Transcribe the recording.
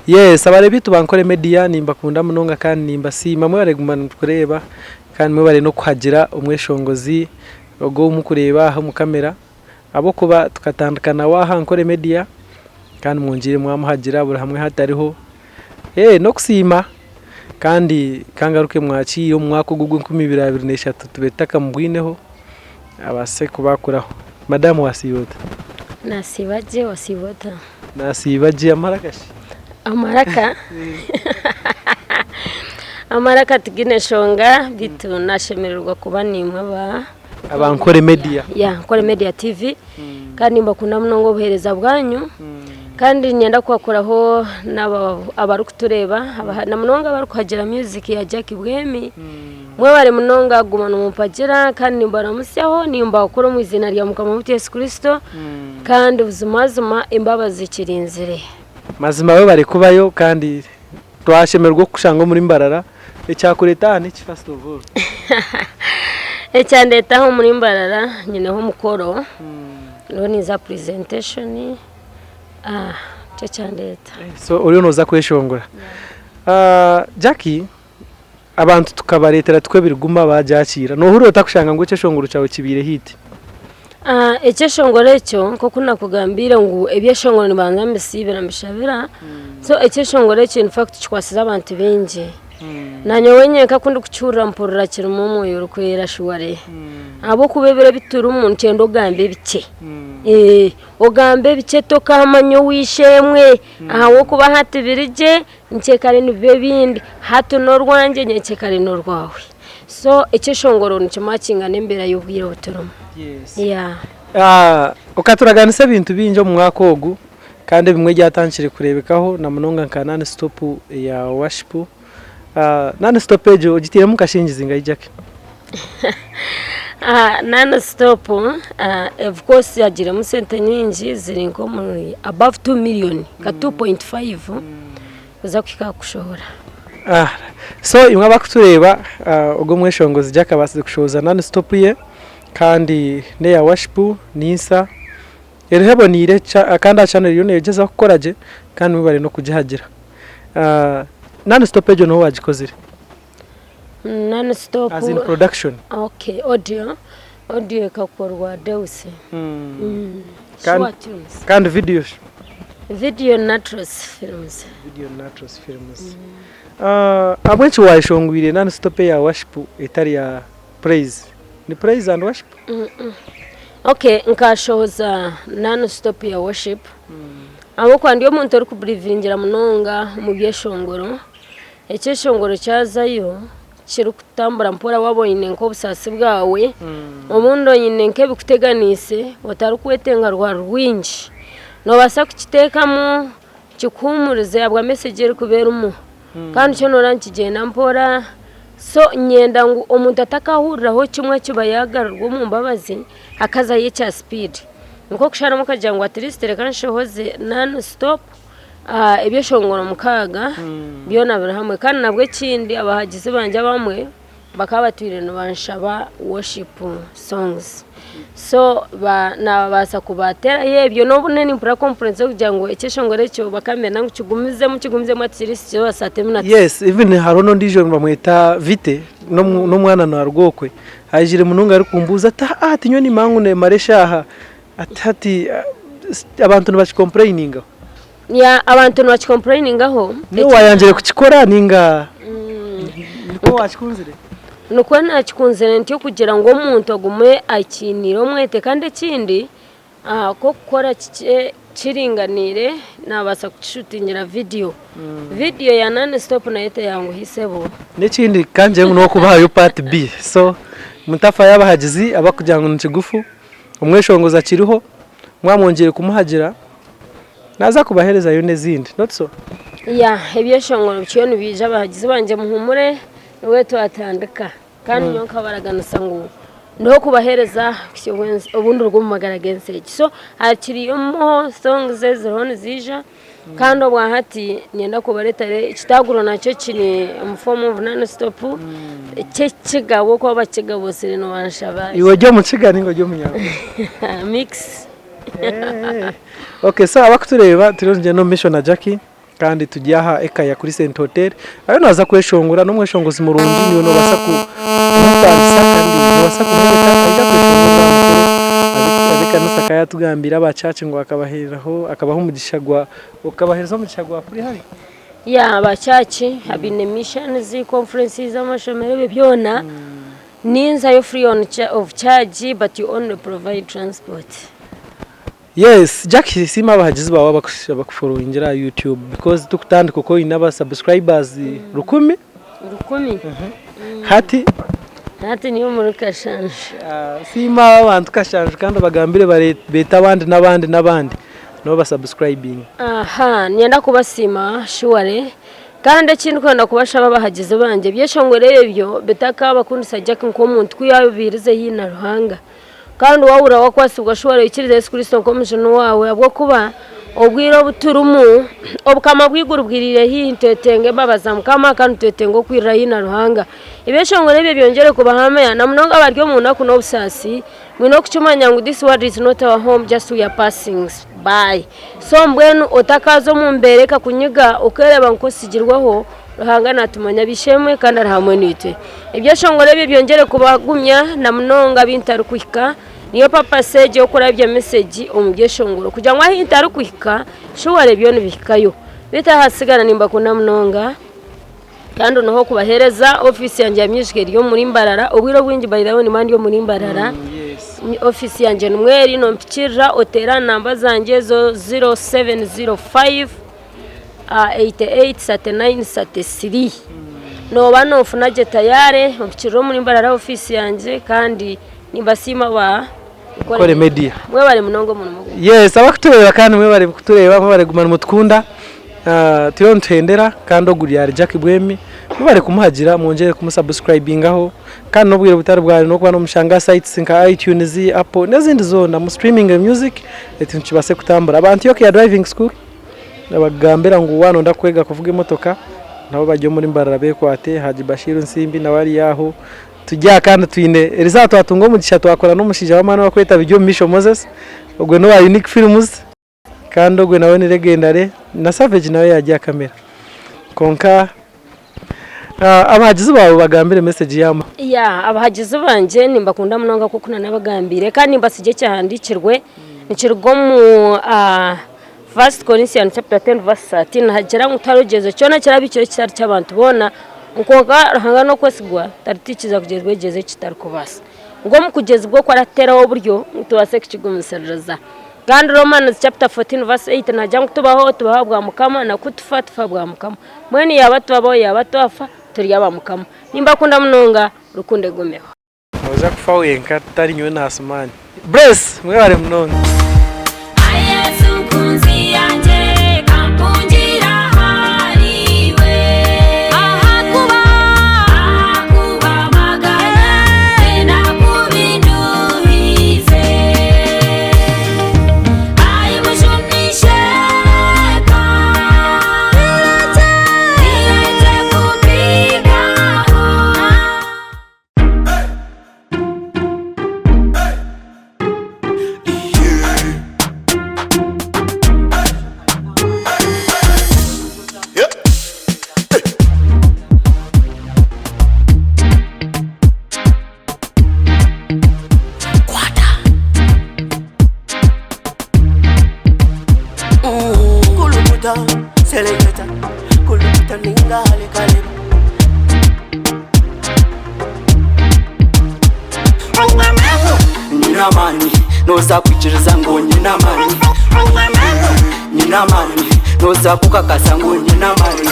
Yes abareebi baitu ba Nkore Media nimbakunda munonga kandi nimbasiima mwebare kuguma nimutureeba kandi mwebare n'okuhagira omweshongozi ogu ou murikureeba aha omu kamera ahabw'okuba tukatandika nawe aha Nkore Media kandi mwongyeire mwamuhagira buri hamwe ahu atariho. N'okusiima kandi kangaruke mwakiire omu mwaka ogu ogw'enkumi ibiri abiri n'eshatu tube tutakamubwineho abaase kuba akuraho. Madamu wasiiba ota? Nasiiba gye osiiba ota? Nasiiba gye amaraka shi? Amaraka amaraka tigaine nshonga beitu nashemererwa kuba naimwe aba Aba Nkore Media. Ya Nkore Media TV kandi nimbakunda munonga obuheereza bwanyu kandi niinyenda kuhakuraho n'abarikutureeba na munonga abarikuhagira music ya Jackie Bwemi. Mwebare munonga kuguma nimumpagira kandi nimbaramutsyaho nimbakura omu iziina rya Mukama waitu Yesu Kristo kandi buzimazima embabazi zikirinzire. Mazima webare kubayo kandi twashemererwa okukushanga omuri Mbarara. Ekyakureeta aha niki first of all? Ekyandeeta aha omuri Mbarara nyineho omukoro ndiho ninza presentation nikyo kyandeeta. So oriyo nooza kweshongora. Jackie Abantu tukabareetera tikwo ebiriguma baagyakiira. Noohurira ota kushanga ngu ekyeshongoro kyawe kibaire hit? Ekyeshongoro ekyo nk'oku nakugambiire ngu ebyeshongoro nibanza mbisiibira mbishabira, so ekyeshongoro ekyo in fact kikwasize abantu baingi. Nanyowe nyenka ku ndikukihurira mpurira kirimu omwoyo orikwera surely ahabw'okuba ebiro ebi turimu nikyenda ogambe bikye, ogambe bikye tokaamanya ow'eishe-emwe ahabw'okuba hati biri gye Nkyekare nibiba ebindi, hati n'orwangye nyekyekare n'orwawe. So ekyeshongoro nikimakinga n'embeera y'obwire obu turimu. Yeah. Okaturaganisa ebintu bingi omu mwaka ogu kandi ebimwe byatandikire kureebekaho na munonga nka non stop eya worship. Non stop egyo ogiteiremu nka shilingi zingahi Jackie? Non stop of course hagiremu sente nyingi ziri nk'omuri above 2 million nka 2.5 kuza kuhika aha kushohora. So imwe abarikutureeba ogu omweshongozi Jackie abaasize kushohoza non stop ye kandi n'eya worship ninsa eriho eboneire kandi aha channel eriyo neegyezaho kukora gye kandi mwebare n'okugihagira. Non stop egyo niiwe owaagikozire? Non stop. As in production. Okay, audio. Audio ekakorwa Deus. Kandi, kandi video? Video Natros Films. Video Natros Films. Ahabw'enki wayeshongwire non stop eya worship etari ya praise? Ni praise and worship? Okay, nkashohoza non stop ya worship. Ahabw'okuba ndi omuntu orikubirivingira munonga omu byeshongoro. Ekyeshongoro kyazayo kirikutambura mpora waaba oine nk'obusaasi bwawe, obundi oine nk'ebikuteganiise otarikwetenga rwari rwingi, noobaasa kukiteekamu kikuhuumurize ahabwa mesegi erikuba erimu kandi kyo noreeba nikigyenda mpora, so niinyenda ngu omuntu atakahuriraho kimwe akiba yaagarurirwa omu mbabazi akazayo ekya sipiidi, nikwo kusharamu okagira ngu atirisiti reka nshohoze nani sitopu. Ebyeshongoro mukaaga byona biri hamwe kandi nabwo ekindi abahagizi bangye abamwe bakaba batwire nibanshaba worship songs so nabaasa kubateerayo ebyo n'obu nimpurira complaints z'okugira ngu ekyeshongoro ekyo bakaba nibenda ngu kigumizemu kigumizemu at least kibe thirty minutes. Yes even hariho n'ondiijo nibamweta Vite n'omwana naaruga okwe aijire munonga arikumbuuza ati haa tinyowe nimanya ngu neemara eshaaha Ati hati abantu nibakikompureyiningaho. Ya abantu nibakikompureyiningaho. Niiwe wayangire kukikora ninga nikwo wakikunzire? Nikwo nakikunzire ntyo kugira ngu omuntu agume akiiniire omwete kandi ekindi ku okukora kiringaniire nabaasa kukishutingira vidiyo. Vidiyo ya non stop nayo teyanguhi sebo. N'ekindi ka ngire ngu n'okubahayo part B so mutafayo abahagizi abarikugira ngu nikigufu. Omweshongozi akiriho, mwamwongyere kumuhagira, naaza kubaherezayo n'ezindi, not so? Yeah, ebyeshongoro bikiriyo nibiija abahagizi bangye muhumure nibwo twatandika kandi nyowe nkabaraganisa ngu ndiho kubahereza kuhitsya obu ndiruga omu magara g'ensi egi so hakirimu songs eziriho niziija kandi obwahati niinyenda kubareetera ekitaaguro nakyo kiri omu form of non stop eky'ekigabo ku abakigabosire nibanshaba. Iwe ori omukiga ninga ori omunyankore? Mix. Okay, so abakutureeba turiyo nitugyenda omu maisho na Jackie. Kandi turi aha Ekaya Crescent Hotel ariyo naaza kweshongora n'omweshongozi murungi naiwe noobaasa kumupangisa kandi noobaasa kumweta aije akweshongorere aha mukoro. Ab'ekanisa akaba yaatugambiire aba church ngu akabaheereraho akabaha omugisha gwa okabaheereza omugisha gwa free hare? Yeah aba church abaine missions, conferences, amashomero ebyo byona ninzayo free of charge but you only provide transport. Yes Jackie siima abahagizi baawe abakuforowingira aha YouTube because tukutandika okaba oyine aba subscribers rukumi. Rukumi. Hati? Hati ni omuri kashanju. Siima abo abantu kashanju kandi obagambire beete abandi n'abandi n'abandi nabo basubscribinge. Aha niinyenda kubasiima surely kandi eki ndikwenda kubashaba abahagizi bangye ebyeshongoro ebyo bitakabakundisa Jackie nk'omuntu ku yaabiirize haihi na Ruhanga. Kandi waahurira waakwasibwa shi waikiriza Yesu Kristo nk'Omujuni waawe, ahabw'okuba obwire obu turimu, obukama bw'eiguru bwiriire haihi. Nitwetenga embabazi za Mukama kandi nitwetenga okwirira haihi na Ruhanga. Ebyeshongoro ebyo byongyere kubahamya na munonga abari omu naku n'obusaasi, mwine okukimanya ngu this world is not our home just we are passing by. So mbwenu otakaaza omu mbeera ekakunyiga okeereeba nk'otsigirweho, Ruhanga naatumanya b'eishe-emwe kandi ari hamwe naitwe. Ebyeshongoro ebyo byongyere kubagumya na munonga abu ntarikuhika. Niyo papasi egi y'okurabya mesegi omu byeshongoro kugira ngu ahu ntarikuhika shuware byo nibihikayo. Beitu ahasigara nimbakunda munonga kandi niho okubaheereza. Ofiisi yangye ya music eri omuri Mbarara. Obwire obwingi by the way nimba ndi omuri Mbarara. Ofiisi yangye nimwo eri nompikirira oteere aha namba zangye ezo 0705. 883933 nooba noofuna gye tayare ompikirire omuri Mbarara ofiisi yangye kandi nimbasiima ba Nkore Media. Mwebare munonga omurimo gwanyu. Yes abakutureeba kandi mwebare kutureeba mwebare kuguma nimutukunda turiyo nituhendera kandi ogu ari Jackie Bwemi mwebare kumuhagira mwongyere kumusubscribingaho kandi n'obwire butari bwa hare nokuba nomushanga aha sites nka iTunes, Apple n'ezindi zoona mu streaminge music ekintu kibaase kutambura. Aba Antiochia driving school. Nibakugambira ngu waaba noyenda kwega kuvuga emotoka nabo bari omuri Mbarara bekwate, Haji Bashir Nsimbi nawe ari aho. Turi aha kandi twine erizooba twatunga omugisha twakora n'omushaija w'amaani orikwetwa Biryomumaisho Moses, ogwe n'owa Unique Films kandi ogwe nawe ni legendary na Savage nawe yaaba ari aha kamera. Kwonka abahagizi baawe bagambire message yaabo. Yeah, abahagizi bangye nimbakunda munonga nk'oku nanabagambiire kandi nimbatsigira ekyahandiikirwe nikiruga omu First Corinthians chapter 10 verse 13 nihagira ngu tihariho kigyezo kyona ekirabikire ekitari ky'abantu boona, kwonka Ruhanga n'okwesigwa tarituikiriza kugyezibwa ekigyezo eki tutarikubaasa. Ngu omu kugyezibwa oku aratuteeraho oburyo ngu tubaase kukigumisiririza. Kandi Romans chapter 14 verse 8 nihagira ngu tubaho tubaho ahabwa Mukama na ku tufa tufa ahabwa Mukama. Mbwenu yaaba tubaho yaaba twafa turi aba Mukama. Nimbakunda munonga, rukundo egumeho. Noija kufa wenka tutari nyowe na Asumaani. Bless! Mwebare munonga. Ai Yesu nkunzi yangye, ka mpungire ahariiwe. Ahakuba, ahakuba amagara n'akubinduhize. Ai Mujuni shereka, rirekye kumpikaho. Kulukuta, seleketa, kulukuta ninga halikaleba. Nyine amaani noza kwikiriza ngu nyine amaani Nyine amaani noza kukakasa ngu nyine amaani.